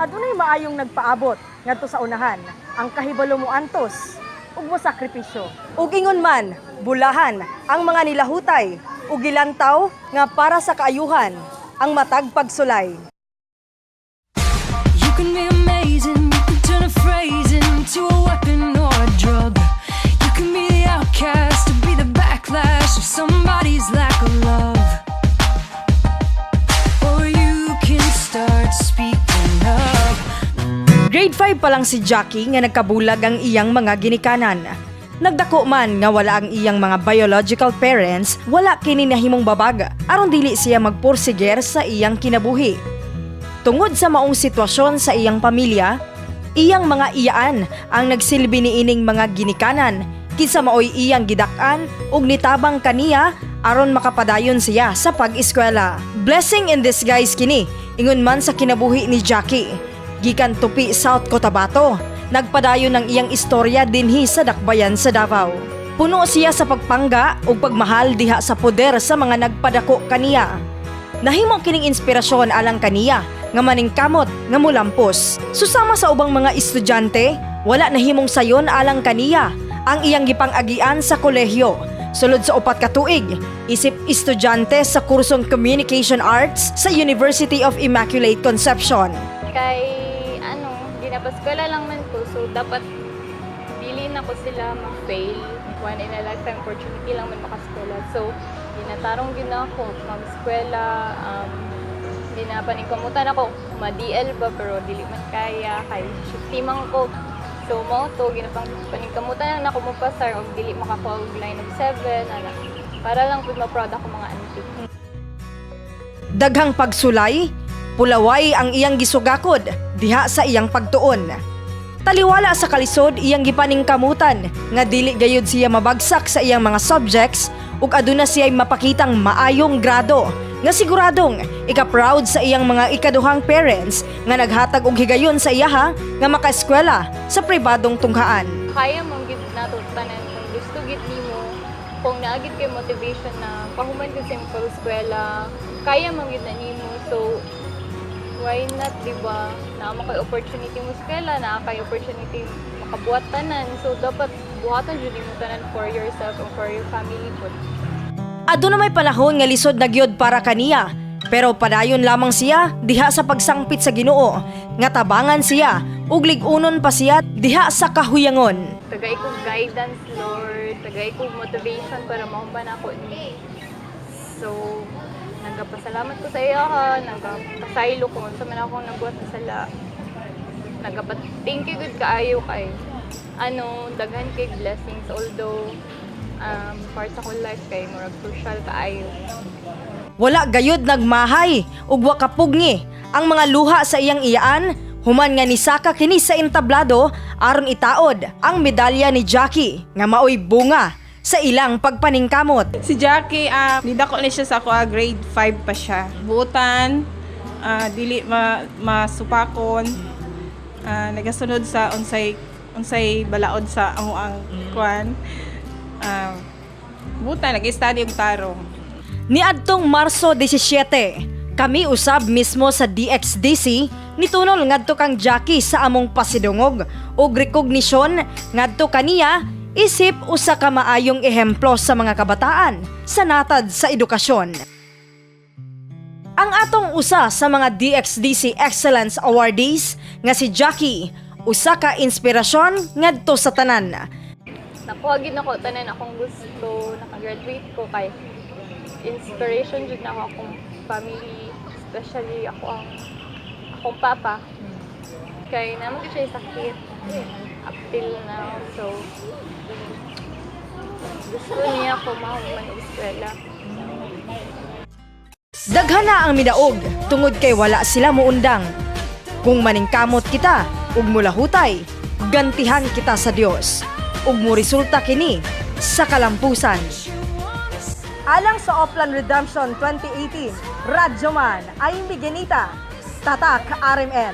Adunay maayong nagpaabot ngadto sa unahan ang kahibalo mo antos ug mo sakripisyo. Ug ingon man, bulahan ang mga nilahutay ug gilantaw nga para sa kaayuhan ang matag pagsulay. You can be amazing, you can turn a phrase into a weapon or a drug. You can be the outcast or be the backlash of somebody's lack of love. Or you can start speaking up. Grade 5 pa lang si Jackie nga nagkabulag ang iyang mga ginikanan. Nagdako man nga wala ang iyang mga biological parents, wala kini nahimong babag aron dili siya magpursiger sa iyang kinabuhi. Tungod sa maong sitwasyon sa iyang pamilya, iyang mga iyaan ang nagsilbi niining mga ginikanan kinsa maoy iyang gidak-an ug nitabang kaniya aron makapadayon siya sa pag-eskwela. Blessing in disguise kini, ingon man sa kinabuhi ni Jackie. Gikan Tupi, South Cotabato, nagpadayon ang iyang istorya dinhi sa Dakbayan sa Davao. Puno siya sa pagpangga ug pagmahal diha sa poder sa mga nagpadako kaniya. Nahimo kining inspirasyon alang kaniya nga maningkamot nga mulampos. Susama sa ubang mga estudyante, wala nahimong sayon alang kaniya ang iyang gipang-agian sa kolehiyo. Sulod sa 4 ka tuig, isip estudyante sa kursong Communication Arts sa University of Immaculate Conception. Kay ano, ginapaskwela lang man ko, so dapat dili na ko sila ma-fail. One in a lifetime opportunity lang man makaskwela. So, ginatarong gid na ako mag-eskwela, ginapaningkamutan ako, ma-DL ba, pero dili man kaya, kay shifty man ko. So, mao to, ginapang paningkamutan lang nako mopasar og dili makakuha og line of 7, ana. Para lang pud ma-proud ako mga auntie. Daghang pagsulay, pulaway ang iyang gisugakod diha sa iyang pagtuon. Taliwala sa kalisod, iyang gipaningkamutan nga dili gayud siya mabagsak sa iyang mga subjects ug aduna siya'y mapakitang maayong grado nga siguradong ika-proud sa iyang mga ikaduhang parents nga naghatag og higayon sa iyaha nga makaeskwela sa pribadong tunghaan. Kaya man gid nato tanan kung gusto gid nimo, kung naa gid kay motivation na pahuman gid sa imong pag-eskwela, kaya man gid na nimo. So why not, di ba? Naa man kay opportunity mo eskwela, naa kay opportunity makabuhat tanan, so dapat buhatan jud nimo tanan for yourself and for your family pud. Aduna may panahon nga lisod na gyud para kaniya. Pero padayon lamang siya diha sa pagsangpit sa Ginoo nga tabangan siya ug lig-unon pa siya diha sa kahuyangon. Tagay kong guidance, Lord, tagay kong motivation para mahuman ako ni. So nagapasalamat ko sa iyo ha, nagapasaylo ko unsa man akong nabuhat sa sala. Nagapat thank you gud kaayo kay ano, daghan kay blessings, although part sa akong life kay murag crucial kaayo. Wala gayud nagmahay ug wa kapugngi ang mga luha sa iyang iyaan human nga nisaka kini sa entablado aron itaod ang medalya ni Jackie nga maoy bunga sa ilang pagpaningkamot. Si Jackie, nidako ni siya sa ako, grade 5 pa siya. Buutan, dili masupakon, nagasunod sa unsay unsay balaod sa amo ang kuan. Buutan, nag-study og tarong. Niadtong Marso 17, kami usab mismo sa DXDC nitunol ngadto kang Jackie sa among pasidungog og rekognisyon ngadto kaniya isip usa ka maayong ehemplo sa mga kabataan sa natad sa edukasyon. Ang atong usa sa mga DXDC Excellence Awardees nga si Jackie, usa ka inspirasyon ngadto sa tanan. Nakuha gid nako tanan akong gusto, nakagraduate ko kay inspiration jud nako akong family, especially ako ang akong papa. Kay naa man gyud siya sakit up till now. So gusto niya ako mahuman og eskwela. Daghan na ang midaog tungod kay wala sila muundang. Kung maningkamot kita ug mulahutay, gantihan kita sa Dios. Ug mo resulta kini sa kalampusan. Alang sa Oplan Redemption 2018, Radyoman ay Miguelita, Tatak RMN.